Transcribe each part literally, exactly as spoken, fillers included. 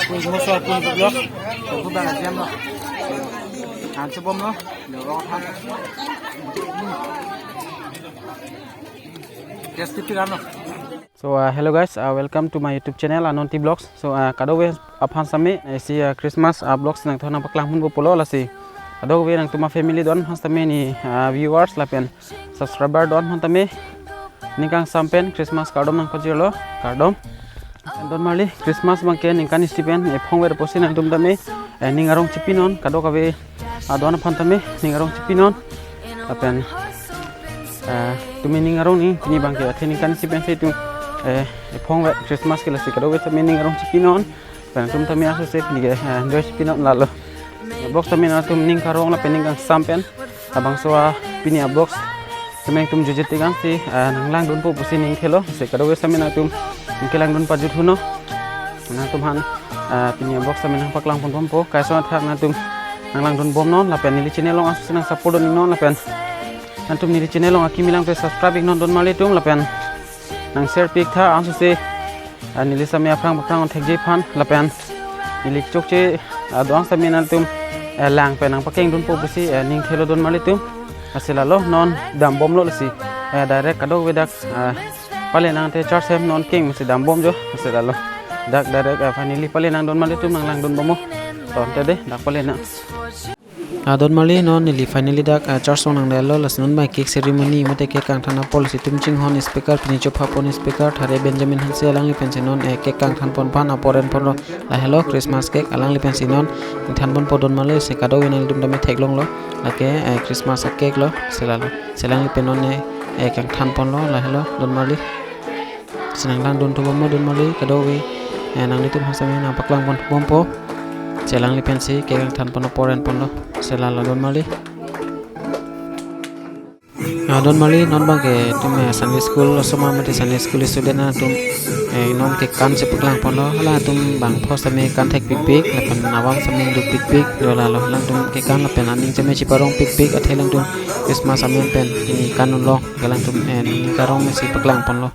Kuis mo so kun vlog. Aku bang jam lo. An sebom lo. Lo ro tha. Just tip tiram lo. So, uh, hello guys, uh, welcome to my YouTube channel, Ananti Vlogs. So, uh, kadokave aphan sitame, uh, si, uh, Christmas, uh, vlogs nangthon nangpaklang ponpo pulo lasi. Kadokave nangtum a family do-an aphan sitame, ne, uh, viewers lapen subscriber do-an aphan sitame, ning kangsam pen Christmas kardom nangpajirlo, kardom. Don marli, Christmas abangke ningkan isi pen ephong ver pusi nangtum tame, eh, ning arong chipinon, kadokave adon aphan tame ning arong chipinon. Lapen, eh, tumi ning arong ni, pini abangke athe ningkan isi pensi itum, eh, ephong ver Christmas ke lasi kadokave tame ning arong chipinon. Lapen itum tame aso se pini ke, eh, enjoy chipinon lalo. Vlog tame nangtum ning karong lapen ning kangsam pen labangso a pini a vlogs tame nangtum jutje tik ansi, ah, nanglangdunpo pusi ning thelo. Si kadokave sitame nangtum ning kelangdun pajut thunon. Nangtum aphan, ah, pini a vlogs tame nangpaklang ponbompo. Kaisa athak nangtum nanglangdun bomnon lapen neli channel along aso se nang support dun iknon lapen nangtum neli channel along akimi lang te subscribe iknon don marli atum lapen nang share piktha aso se, ah, neli sitame aphrang aphrang thekji aphan lapen neli chokche, ah, do-an sitame nangtum, eh, lang pen nangpakengdunpo pusi, eh, ning thelo don marli atum. Lasi lalo non dambomlo lasi, eh, direct kadokave dak, ah, pale nang te church hem non keng masi dambom jo lasi lalo. Dak direct, ah, finally pale nang don marli atum nanglangdun bomnon. Tonte de dak pale nang. Ah, don marli non neli finally dak, ah, church along nangdetlo lasi non abang cake ceremony mate cake kangthan apor lasi itum chinghon speaker pini chopha pon speaker Thare Benjamin Hanse alangli pensi non, eh, cake kangthan pon aphan apor en ponlo. Lahelo Christmas cake alangli pensi non ingthan ponpo don marli si kadokave nangtum tame theklonglo. Lake, eh, Christmas a cake lo si lalo. Si alangli pen non, eh, eh, kangthan ponlo lahelo don marli. Si nanglangdun thubomnon don marli kadokave, eh, nanglitum aphan sitame nangpaklang pon thubompo. Si alangli pensi cake kangthan pon apor en ponlo. Si lalo don marli. Ah, don marli non abangke itum, eh, Sunday school osomar mate Sunday school student atum, eh, non cake kan si paklang ponlo. Hala atum bang pho sitame kan thekpikpik lapen avam sitame dukpikpik. Lo lalo alangtum cake kan lapen aning sitame chiparong pikpik athe alangtum Christmas amen pen pini kan unlong alangtum, eh, ning karong masi paklang ponlo.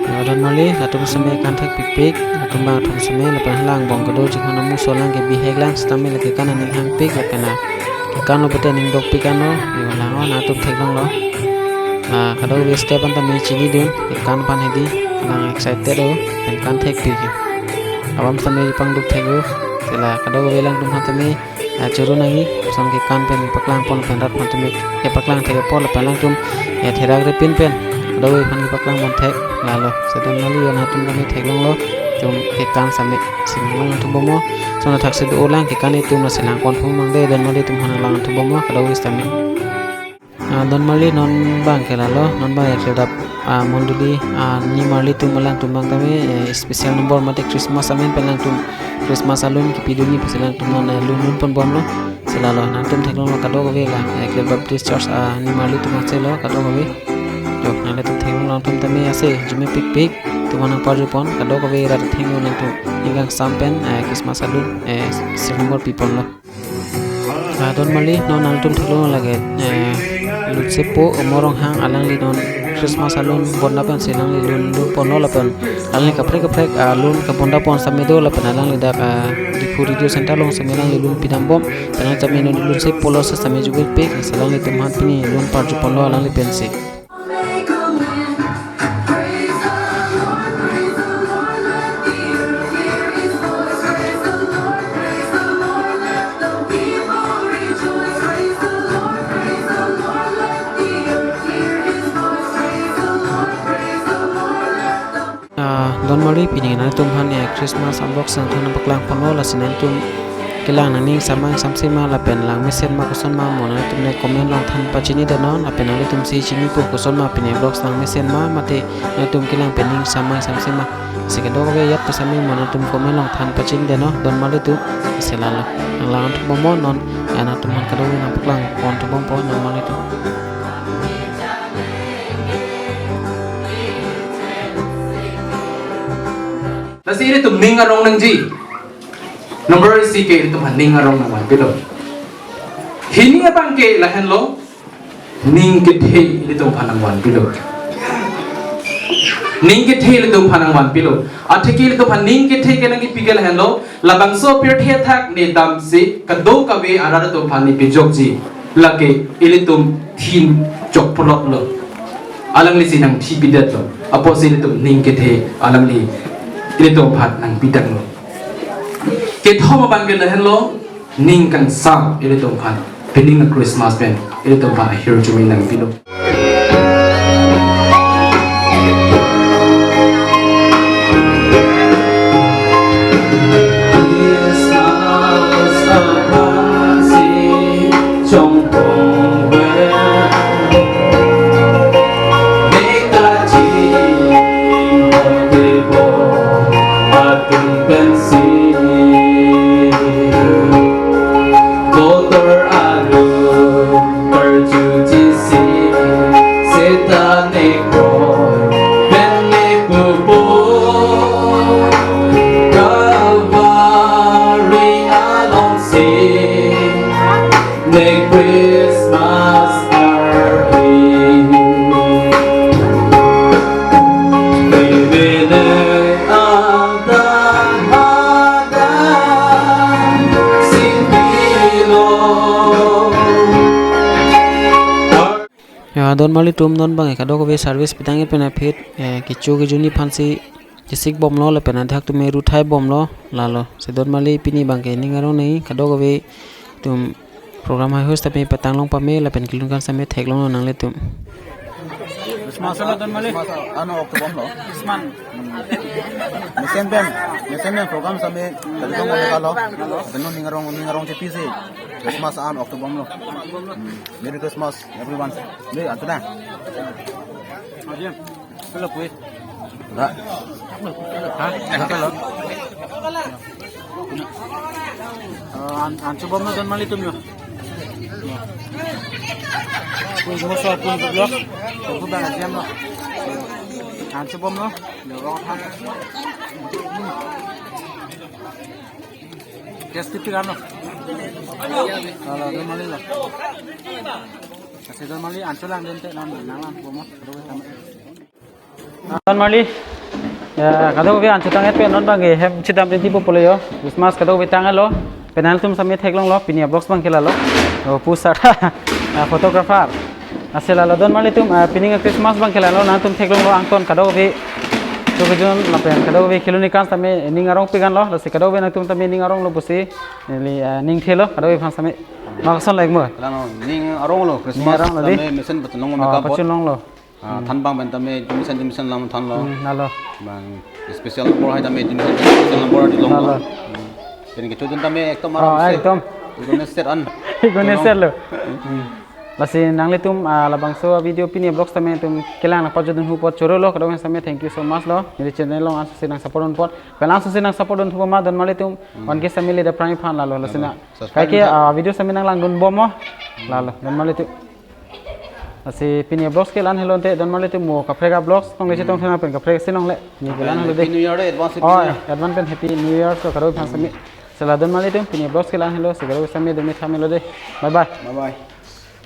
Yo don marli, latum sitame kan thekpikpik, latum bang atum sitame lapen halang bong kedo chinghon amuso lang ke bihek lang sitame lake kan aning hangpik lapen la cake kan lo pute ning dokpik anlo, yo lang-o nangtum theklonglo. Ah, kadokave step an tame chinidun, cake kan aphan hedi, lang excited o, pen kan thekpik. Avam sitame pangduk thek o, si la kadokave alangtum aphan tame ah, choro nangji, lason cake kan pen paklang pon pen rat aphan tame kepaklang thek apor lapen alangtum, eh, therak repin pen kadokave aphan kepaklang pon thek lalo. Si don marli yo nangtum tame theklonglo, itum cake kan sitame si nanglang thubomnon. Lason athak si do-o lang cake kan itum lasi lang pon thumang de don marli itum aphan nanglang thubomnon kadokave sitame. Ah, don marli non abangke lalo, non abang Yakeldap, ah, mondoli, ah, nimarli atum alangtum abang tame, eh, special number mate Christmas amen pen alangtum Christmas alun kipidunji pusi alangtum non, eh, lun lun ponbomlo. Si lalo nangtum theklonglo kadokave la, eh, Yakeldap Baptist Church, ah, nimarli atum angselo kadokave. Jo, nanglitum theklonglo nangtum tame ase arjume pikpik, itum aphan nangparju pon kadokave rat athengno nangtum ning kangsam pen, eh, Christmas alun, eh, special number piponlo. Ah, don marli non nangtum theklong lake, eh, Lunsepo Omorong hang alangli non Christmas alun bonda pensi alangli lun lun ponlo lapen alangli kaprek kaprek, ah, lun kabonda pon sitame do lapen alangli dak, ah, Diphu Radio Center along sitame alangli lun pidambom, alangli sitame non Lunsepo lo sitame jubel pik, si alanglitum aphan pini lun parju ponlo alangli pensi. Ah, don marli pini nangtum aphan, eh, Christmas a-vlog nangthan nangpaklang ponlo, lasi nangtum kelang nangning samang samsi ma lapen lang mesen ma koson ma mo nangtum ne comment along than pachini detnon, lapen nanglitum si chinipo koson ma pini vlog lang mesen ma mate nangtum kelang pen ning samang samsi ma. Si kadokave ajat pasami mo nangtum comment along than pachini detnon, don marli atum, si lalo. Nanglang thubomnon, ya nangtum aphan kadokave nangpaklang pon thubompo don marli atum. Lasi ilitum ning arong nangji. Number isi ke ilitum aphan ning arong nangvanpilo. Hini abangke lahenlo, ning kethe ilitum aphan nangvanpilo. Ning kethe ilitum aphan nangvanpilo. Atheke ilitum aphan ning kethe kenangkepi ke lahenlo. Labangso apirthe athak ne damsi kadokave arat atum aphan ne pejokji. Lake ilitum thin chokpolotlo. Alanglisi nangthipidetlo. Apotsi ilitum ning kethe alangli ilitum aphan nangpitanglo. Kethom abang ke lahenlo. Ning kangsam ilitum aphan, pining a-Christmas pen ilitum aphan ahirjume nangpilo. Christmas aphan si chongpong pen, mekaching hotebo atum pensi. Kotor alun karjuji si, seta nekroi pen nepupo. Kalvari alongsi ne Christmas arni. Pemene angtan hadan sipilo. Ya, don marli atum, non bang kadokave service pitang pen aphi, eh, kecho kejun aphansi chesik bomlo lapen adak atum me ruthai bomlo, lalo. Si don marli pini bangke ning arong nangji, kadokave atum program haihui sitame petang long pame lapen kelun kan sitame theklonglo nanglitum. Christmas lo don marli. Christmas ano ok bomlo. Christmas. Mesen pen, mesen pen program sitame tadi tong lo. Tadi ning arong, ning arong chepisi. Christmas an ok bomlo. Hmm. Merry Christmas, everyone. Ni, antu na. Hello, please. Ra. Ha? Hello. Eh, an, an chobom na don marli atum yo. Pun mo so pun vlog. Pun bang ajiam lo. An chobom lo. Lo ro ha. Gas tipi kan lo. Kalau don marli lo. Kasi don marli an cholang dente nan nanglang bomlo. Don marli, ya, kadokave an chotang et pen non bangke hem chidam rinti po pule yo. Christmas kadokave tanglo. Pen nangtum sitame theklonglo, pini a-vlogs bangke lalo. O, pusar. Ah, photographer. Lasi lalo don marli atum, ah, pining a-Christmas bangke lalo, nangtum theklonglo angton kadokave. Chokejun lapen kadokave kelun kan sitame ning arong piganlo, lasi kadokave nangtum tame ning aronglo pusi. Neli, ah, ning thelo, kadokave aphan sitame. Makson lek mo. Lalo ning aronglo, Christmas aronglo di. Tame mesen pachelong Oh, mekap bot. Pachelonglo. Ah, Hmm. thanbang pen tame jumisen jumisen lam thanlo. Hmm, lalo. Bang special number hai tame jumisen special number di longlo. Lalo. Hmm. Jadi kechojun tame ekdom Oh, aram se. Ekdom. Igone set an. Igone Tolong. Set lo. Hmm. Lasi nanglitum, ah, labangso video pini vlogs tame tum kelang nangpajodun hu apot chorolo, kadokave sitame thank you so much lo. Neli channel along ansi nang support un apot. Pen ansi nang support un thupo ma don marli atum. Hmm. One K sitame le da prime fan lalo, lasi Lalo. Na. Subscribe Kaike, tha. Ah, video sitame nanglangdun bomlo. Hmm. Lalo, don marli atum. Lasi pini vlogs ke la-an helo ante don marli atum mo kaprek a-vlogs tong le Hmm. chetong thena pen kaprek si longle. Ni ke la-an helo Happy de. New Year de, advance Happy Oh, New Year. Advance pen Happy New Year so kadokave aphan sitame. Si la don marli atum pini vlogs ke la-an helo si kadokave sitame demi thamelo de. Bye bye. Bye bye.